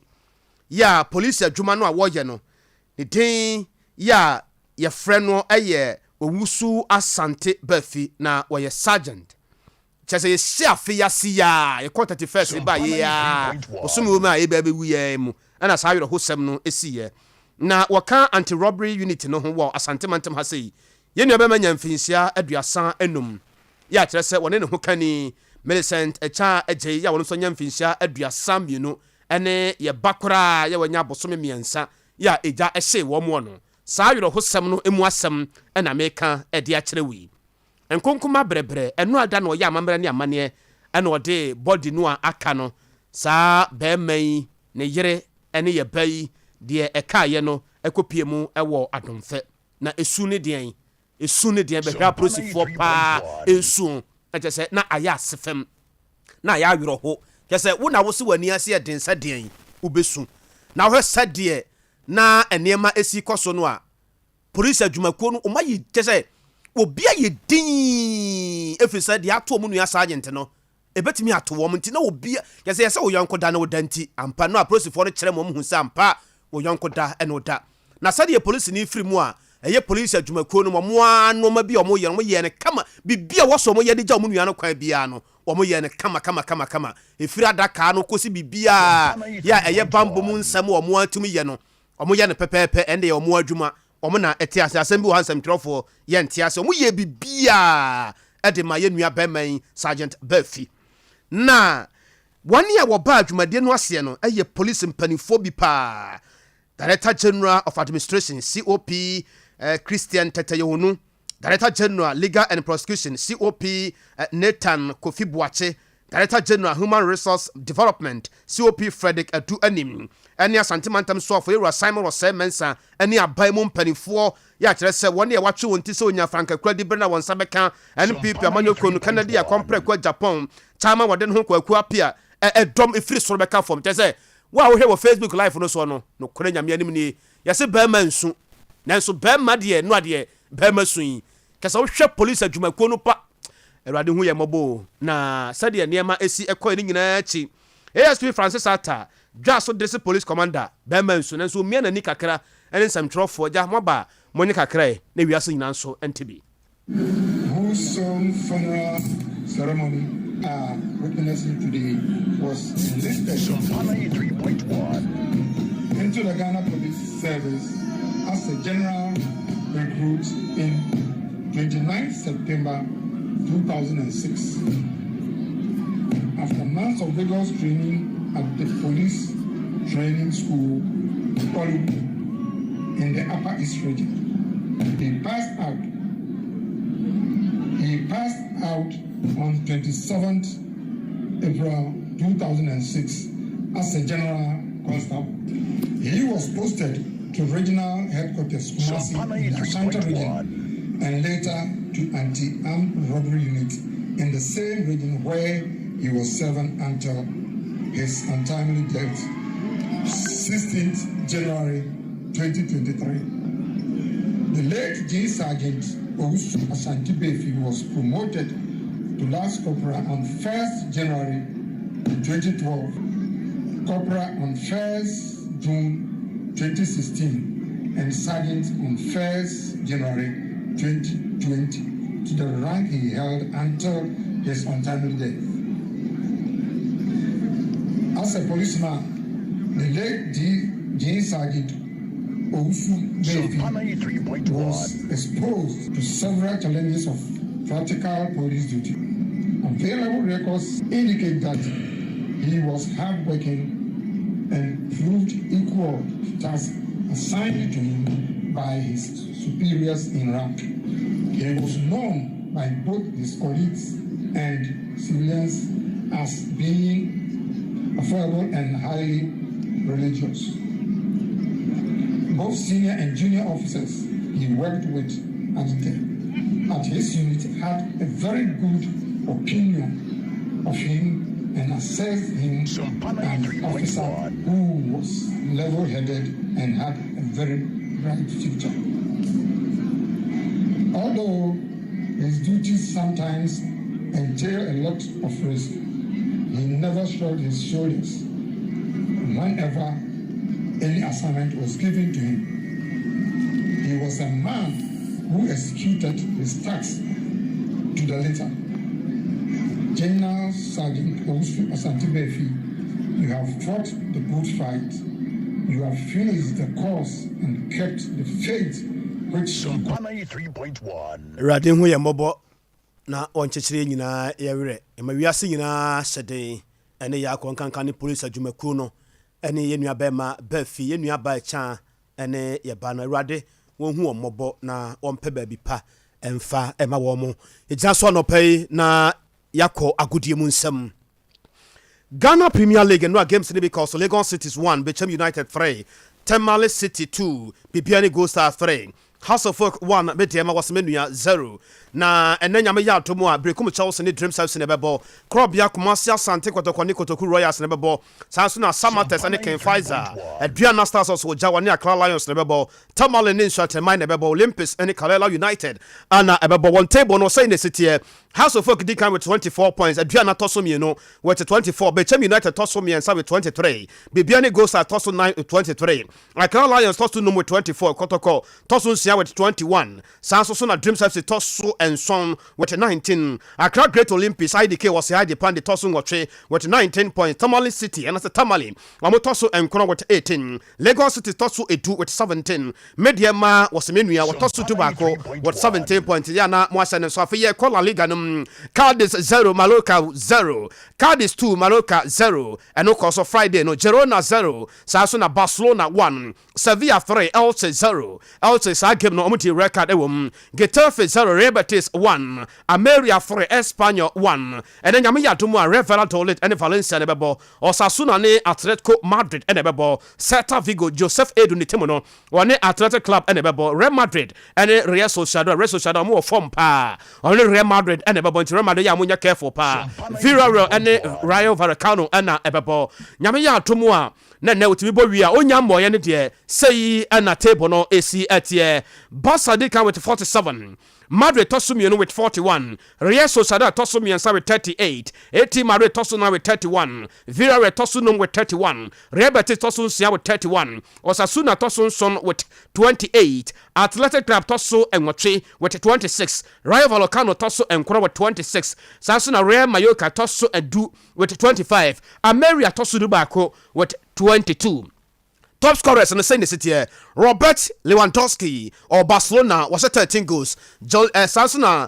yi a polisi adwuma no a wɔyɛ no ne din yi a yɛfrɛ no yɛ Owusu Asante Bafi na ɔyɛ Sergeant. Kyerɛ sɛ yɛhyɛ afe yi ase yi ara, yɛkɔɔ 31st no baeɛ yi ara, bosome wɔ mu a yɛbɛ abɛwu yi ara mu ɛna saa awerɛhosɛm no siiɛ. Na wɔka Anti-Robbery Unit no ho wɔ Asante mantam ha sei. Yɛn nuabarima nyaa mfinhyia 35 yi a kyerɛ sɛ wɔne ne ho kani Millicent Akyaa Adjei yi a ɔno nso anya mfinhyia 32 ne yɛn ba koraa yi a wanya bosome mmiɛnsa yi a egya hyee wɔn wɔ no. Saa awerɛhosɛm no mu asɛm na meka de akyerɛ wo yi. Nkonkoma brɛbrɛ, ɛno a da na ɔyɛ amammerɛ ne amanneɛ ɛna ɔde body no a aka no, saa barima yi, ne yere ne yɛ ba yi, Deɛ ɛkaeɛ no kɔpue mu wɔ Adomfɛ. Na esu ne deɛn? Esu ne deɛn? Bɛhwɛ apolisifoɔ paa nsu na kyerɛ sɛ na ayɛ ase fam. Na ayɛ awerɛho. Kyerɛ sɛ wo na wo se w'ani ase yɛ den sɛ deɛn? Wobɛsu. Na wohwɛ sɛdeɛ na nneɛma si kɔ so no a, polisi adwumakuo no wɔn ayɛ kyerɛ sɛ obi ayɛ dinn ɛfiri sɛ deɛ ato wɔn nua sergeant no Ebetumi ato wɔn nti na obi yɛ sɛ yɛsɛ wo yɔnko da ne wo da nti. Ampa, no a polisifoɔ no kyerɛ ma wɔhu sɛ ampa wo yɔnko da ne wo da. Na sɛdeɛ polisini firi mu a ɛyɛ polisi adwumakuo no wɔn ara nnoɔma bi a wɔyɛ no wɔyɛɛ no kama. Biribi a wɔsɔ wɔyɛ de gya wɔn nua no kwan biara no wɔyɛɛ no kama kama kama kama. Ɛfiri adaka no kɔsi biribiara yɛ a ɛyɛ banbɔ mu nsɛm a wɔn ara tumi yɛ no wɔyɛ no pɛpɛɛpɛ. Ɛnde ɛyɛ wɔn adwuma. Wɔn na ɛte ase. Asɛm bi wɔ ha nsɛmtwerɛfoɔ yɛ nte ase. Wɔn yɛɛ biribiara de ma yɛn nua barima yi, Sergeant Murphy. Na wɔn a wɔbaa dwumadie no aseɛ no yɛ polisi mpanimfoɔ bi paa. Director General of Administration, COP Christian Tetteh Yohuno, Director General, Legal and Prosecution, COP Nathan Kofi Boakye, Director General, Human Resource Development, COP Fredrick Adu Anim, ne Asante Mantam Soafo Yɛwura Simon Osei Mensah ne aban mu mpanimfoɔ yɛ akyerɛ sɛ wɔn a wɔatwe wɔn ti sɛ wɔnya frankakura diberɛ na wɔn nsa bɛka NPP amanyɔkuo no Kennedy Akɔmprɛko Agyapong Chairman wɔde ne ho Kwaku Appiah ɛdɔm ɛfiri soro bɛka fam kyerɛ sɛ wo a wohwɛ wɔ Facebook live no soɔ no nokorɛ Nyame anim nie yɛse barima nsu nanso barima deɛ no adeɛ Bɛɛma su yi kyɛ sɛ wohwɛ polisi adwumakuo no pa Awurade hu yɛn mmɔbɔ o. Na sɛdeɛ nneɛma si kɔɛ no nyinaa akyi ASP Francis Attah dwaa so District Police Commander bɛɛma nsu nanso ɔmia n'ani kakra ne nsɛmtwerɛfoɔ gya moaba a monye kakra ɛ na wiase nyinaa nso nte bi. Whose sole funeral ceremony are witnessing today was enlisted into the Ghana Police Service as a general recruit in 29 September 2006. After months of vigorous training at the police training school, Olubu, in the Upper East region, he passed out. He passed out on 27th April 2006 as a general constable. He was posted to regional headquarters Kumasi in the Ashanti region and later to anti-armed robbery unit in the same region where he was serving until his untimely death 16th January 2023. The late G Sergeant Owusu Ashanti Befi was promoted to Lance Corporal on 1st January 2012, Corporal on 1st June 2016, and Sergeant on 1st January 2020 to the rank he held until his untimely death. As a policeman, the late D. G. Sergeant Owusu Befi was exposed to several challenges of practical police duty. Available records indicate that he was hardworking and proved equal to tasks assigned to him by his superiors in rank. He was known by both his colleagues and civilians as being affable and highly religious. Both senior and junior officers he worked with at, the, at his unit had a very good opinion of him and assessed him an officer who was level-headed and had a very bright future. Although his duties sometimes entail a lot of risk, he never shrugged his shoulders whenever any assignment was given to him. He was a man who executed his task to the letter. General Sergeant Owusu Asante Befi, you have fought the good fight. You have finished the course and kept the faith which. 3.1. Awurade hu yɛn mmɔbɔ na ɔnkyekyere yɛn nyinaa yɛ werɛ. Ɛma wiase nyinaa hyɛ den ɛne yɛn akɔ nkanka ne polisi adwumakuo no ɛne yɛn nua bɛrima Baafi, yɛn nua baa Kyaa ɛne yɛn ba no. Awurade wɔnhu wɔn mmɔbɔ na wɔmpɛ baabi pa ɛmfa ɛma wɔn mo. Yɛgyina so anɔpa yi na yɛakɔ agodie mu nsɛm. Ghana Premier League nnora games no bi kɔɔ so, Legon Cities 1, Bechem United 3. Tamale City 2, Bibiani Gold Stars 3, Hearts of Oak 1, Medeama Wasemenua 0. Na ɛnnɛ Nyame yɛ adom a, Berekum Chelsea ne Dreams FC na ɛbɛbɔ. Korɔbea Kumasi Asante Kɔtɔkɔ ne Kotoku Royals na ɛbɛbɔ. Saa nso na Samatex ne King Faisal, Aduana Stars Ɔsogya ne Accra Lions na ɛbɛbɔ. Tamale ne Nsuateman na ɛbɛbɔ. Olympics ne Karela United na ɛbɛbɔ. Wɔn table no, sɛi na ɛsi teɛ, Hearts of Oak di kan with 24 points, Aduana tɔ so mmienu with 24, Bechem United tɔ so mmiɛnsa with 23, Bibiani Gold Stars tɔ so nnan with 23, Accra Lions tɔ so num with 24, Kɔtɔkɔ tɔ so nsia with 21, saa nso so na Dreams FC tɔ so nson with 19, Accra Great Olympics, IDK wɔ Sehaidi Pandi tɔ so nwɔtwe with 19 points, Tamale City anaasɛ Tamale wɔn tɔ so nkron with 18, Lagos City tɔ so edu with 17, Medeɛ ma wɔsɛ me nua wɔtɔ so 11 with 17 points. Yɛ na mo ahyɛ ne nso. Afei yɛkɔ La Liga no mu. Cadiz 0, Mallorca 0, Cadiz 2, Mallorca 0, ɛno kɔ so Friday no. Girona 0, saa so na Barcelona 1, Sevilla 3, Elche 0. Elche saa game no ɔmo di red card ɛwɔ mu. Getafe 0, Real Betis 1, Almeria 3, Espanyol 1. Ɛnɛ Nyame yɛ adom a, Real Valladolid ɛne Valencia ne bɛbɔ, Osasuna ne Atletico Madrid ɛna ɛbɛbɔ, Celta Vigo, Joseph Edu ne team no, wɔne Athletic Club ɛna ɛbɛbɔ, Real Madrid ɛne Real Sociedad. Real Sociedad ɔmo wɔ form paa, ɔne Real Madrid ɛna ɛbɛbɔ, nti Real Madrid yɛ a monyɛ careful paa. Villarreal ɛne Rayo Vallecano ɛna ɛbɛbɔ. Nyame yɛ adom a, na nnɛ wotumi bɔ wie a onya mmɔyɛ no deɛ, sɛyi ɛna table no esi ɛteɛ. Barca di kan with 47, Madrid tɔ so mmienu with 41, Real Sociedad tɔ so mmiɛnsa with 38, AT Madrid tɔ so nan with 31, Villarreal tɔ so num with 31, Real Betis tɔ so nsia with 31, Osasuna tɔ so nson with 28, Athletic Club tɔ so nwɔtwe with 26, Rayo Vallecano tɔ so nkron with 26, saa nso na Real Mallorca tɔ so 10 with 25, Almeria tɔ so 11 with 22. Top scorers no, sɛn ne siteɛ? Robert Lewandowski ɔ Barcelona wɔhyɛ 13 goals. Jo, saa nso na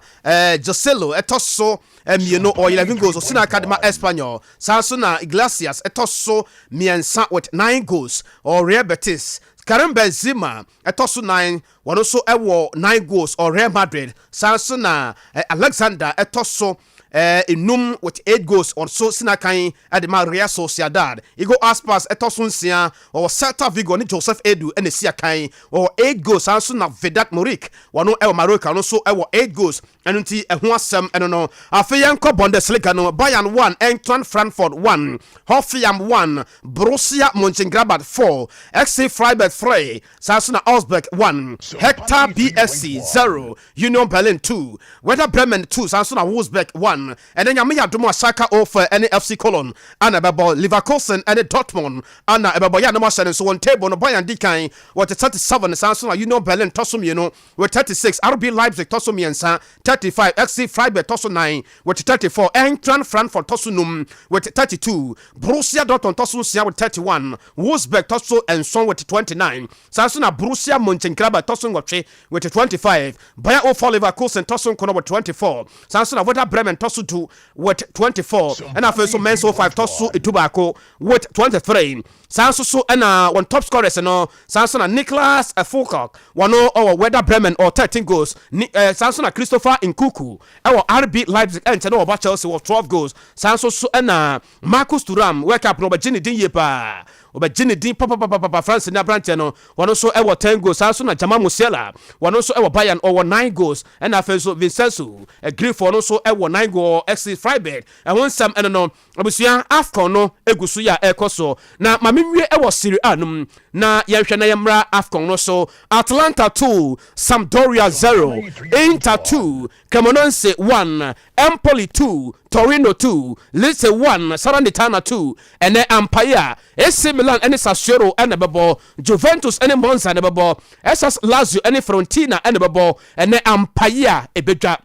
Joselu ɛtɔ so mmienu, ɔwɔ 11 goals, ɔsi aka de ma Espanyol. Saa nso na Iglesias ɛtɔ so mmiɛnsa with 9 goals, ɔwɔ Real Betis. Karim Benzema ɛtɔ so 9, wɔn nso ɛwɔ 9 goals, ɔwɔ Real Madrid. Saa nso na Alexander ɛtɔ so enum with 8 goals, ɔnso sinakan ɛde ma Real Sociedad. Iago Aspas ɛtɔ so nsia, ɔwɔ Celta Vigo, ne Joseph Edu ɛna esi akan, ɔwɔ 8 goals. Saa nso na Vedat Muriqi, wɔno ɛwɔ Mallorca, ɔno nso ɛwɔ 8 goals. Ɛno nti ɛho asɛm ɛno no. Afei yɛnkɔ Bundesliga no. Bayern 1, Eintracht Frankfurt 1, Hoffenheim 1, Borussia Mönchengladbach 4, SC Freiburg 3, saa nso na Augsburg 1, Hertha BSC 0, Union Berlin 2, Werder Bremen 2, saa nso na Wolfsburg 1. Ɛnɛ Nyame yɛ adom a, Schalke 04 ɛne FC Cologne ana ɛbɛbɔ, Leverkusen ɛne Dortmund ana ɛbɛbɔ. Yɛ anam ahyɛ no nso, wɔn table no, Bayern di kan wɔte 37, saa nso na Union Berlin tɔ so mmienu with 36, RB Leipzig tɔ so mmiɛnsa 35, SC Freiburg tɔ so 9 with 34, Eintracht Frankfurt tɔ so num with 32, Borussia Dortmund tɔ so nsia with 31, Wolfsburg tɔ so nson with 29, saa nso na Borussia Mönchengladbach tɔ so nwɔtwe with 25, Bayer 04 Leverkusen tɔ so nkron with 24, saa nso na Werder Bremen tɔ so 2 with 24, ɛna afei nso Mainz 05 tɔ so 11 with 23. Saa nso so ɛna wɔn top scorers no, saa nso na Niklas Füllkrug, wɔn ɔwɔ Werder Bremen, ɔwɔ 13 goals ni. Saa nso na Christopher Nkunku ɛwɔ RB Leipzig, ɛnkyɛn na ɔba Chelsea, wɔ 12 goals. Saa nso so ɛna Marcus Thuram, World Cup no ɔbɛgye ne din yie paa, ɔbɛgye ne din papapapapa. France ne aberanteɛ no, wɔn nso ɛwɔ 10 goals. Saa nso na Jamal Musiala, wɔn nso ɛwɔ Bayern, ɔwɔ 9 goals. Ɛna afei nso Vincenzo Grifo, ɔno nso ɛwɔ 9 goal, SC Freiburg. Ɛho nsɛm ɛno no. Abusua, AFCON no egu so yɛ a ɛrekɔ so, na maame nwie ɛwɔ Serie A no mu na yɛnhwɛ na yɛmmra AFCON no so. Atalanta 2, Sampdoria 0, Inter 2, Cremonese 1, Empoli 2, Torino 2, Lecce 1, Salernitana 2. Ɛnɛ ampaeɛ a, AC Milan ɛne Sassuolo ɛna ɛbɛbɔ, Juventus ɛne Monza ɛna ɛbɛbɔ, SS Lazio ɛne Fiorentina ɛna ɛbɛbɔ. Ɛnɛ ampaeɛ a ɛbɛdwa,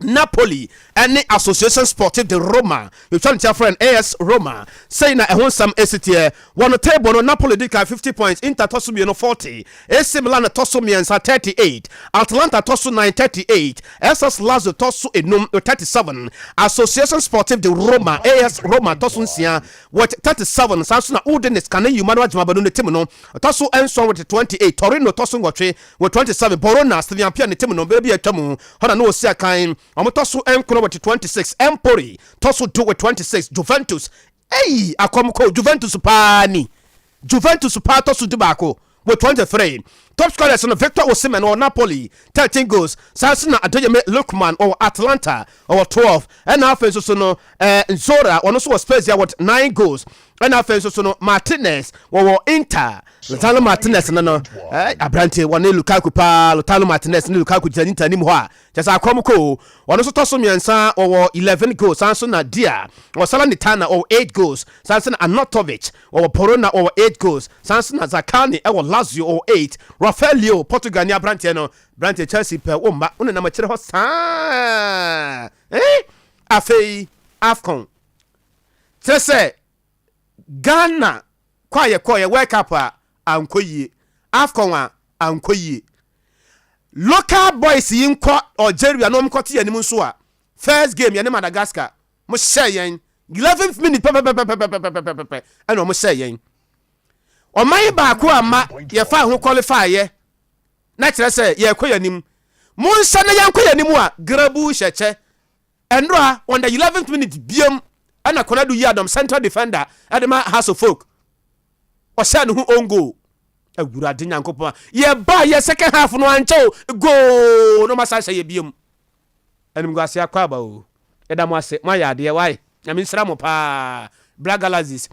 Napoli ɛne Association Sportive de Roma, yɛtwa ne tia frɛ no AS Roma. Sɛi na ɛho nsɛm ɛsi teɛ. Wɔno table no, Napoli di ka 50 points, Inter tɔ so mmienu 40, AC Milan tɔ so mmiɛnsa 38, Atalanta tɔ so 9 38, SS Lazio tɔ so enum 37, Association Sportive de Roma, AS Roma, tɔ so nsia with 37. Saa nso na Udinese, kane Emmanuel Agyemabanu ne team no, tɔ so nson with 28, Torino tɔ so nwɔtwe with 27, Bologna, Steven Appiah ne team no, bɛrɛ bi atwa mu hɔ na ne wɔsi akan, wɔn tɔ so nkron with 26, Empoli tɔ so 10 with 26, Juventus, eyi akɔm kɔ Juventus paa ni, Juventus paa tɔ so 11. with 23. Top scorers no, Victor Osimhen wɔ Napoli, 13 goals. Saa nso na Ademola Lookman ɔwɔ Atalanta, ɔwɔ 12. Ɛna afei nso so no Nzola, ɔno nso wɔ Spezia with 9 goals. Ɛna afei nso so no Martinez wɔwɔ Inter, Lautaro Martinez no, aberante wɔne Lukaku paa. Lautaro Martinez ne Lukaku gyina Inter anim hɔ a kyɛ sɛ akɔm ko. Ɔno nso tɔ so mmiɛnsa, wɔwɔ 11 goals. Saa nso na Dia wɔ Salernitana, wɔwɔ 8 goals. Saa nso na Arnautovic wɔwɔ Bologna, wɔwɔ 8 goals. Saa nso na Zaccagni ɛwɔ Lazio, wɔwɔ 8. Rafael Leao, Portugal ni aberanteɛ no, aberanteɛ Chelsea pɛ wo mma wo nenam akyerɛ hɔ saa, eh? Afei AFCON, kyerɛ sɛ Ghana kɔ a yɛkɔ yɛ World Cup a ankɔ yie, AFCON a ankɔ yie, local boys yi nkɔ Algeria na ɔmkɔte yɛn anim nso a, first game yɛne Madagascar, mo hyɛ yɛn 11th minute pɛpɛpɛpɛpɛpɛpɛ ɛna ɔmo hyɛ yɛn. Ɔman baako a ma yɛfa ho qualify yɛ na kyerɛ sɛ yɛkɔ yɛn anim, mo nhyɛ na yɛnkɔ yɛn anim a grabu hyɛ kyɛ ɛnora on the 11th minute biem, ɛna Konadu Yiadom, central defender ɛde ma Hearts of Oak, ɔhyɛ ne ho own goal. Awurade Nyankopɔn a yɛba yɛ second half no ankyɛ o, goal no masa hyɛ yɛ biem. Animguase akɔ aba o. Yɛda mo ase, moayɛ adeɛ wae. Nyame nsira mo paa. Black Galaxies,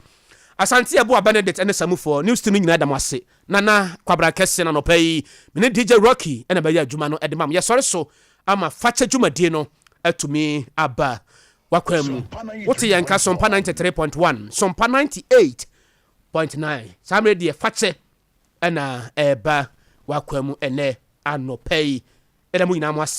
Asante Ɛboa Benedict ɛne Samufoɔ news team no nyinaa da mo ase. Nana Kwabra Kɛse na nɔpɛ yi mene DJ Rocky ɛna bɛyɛ adwuma no ɛde ma mo. Yɛsɔre so ama fakyɛ dwumadie no atumi aba wakwan mu. Wote yɛn ka Sompa 93.1, Sompa 98.9. Saa mmerɛ deɛ fakyɛ ɛna ɛba wakwan mu ɛnɛ anɔpɛ yi. Ɛda mo nyinaa mo ase.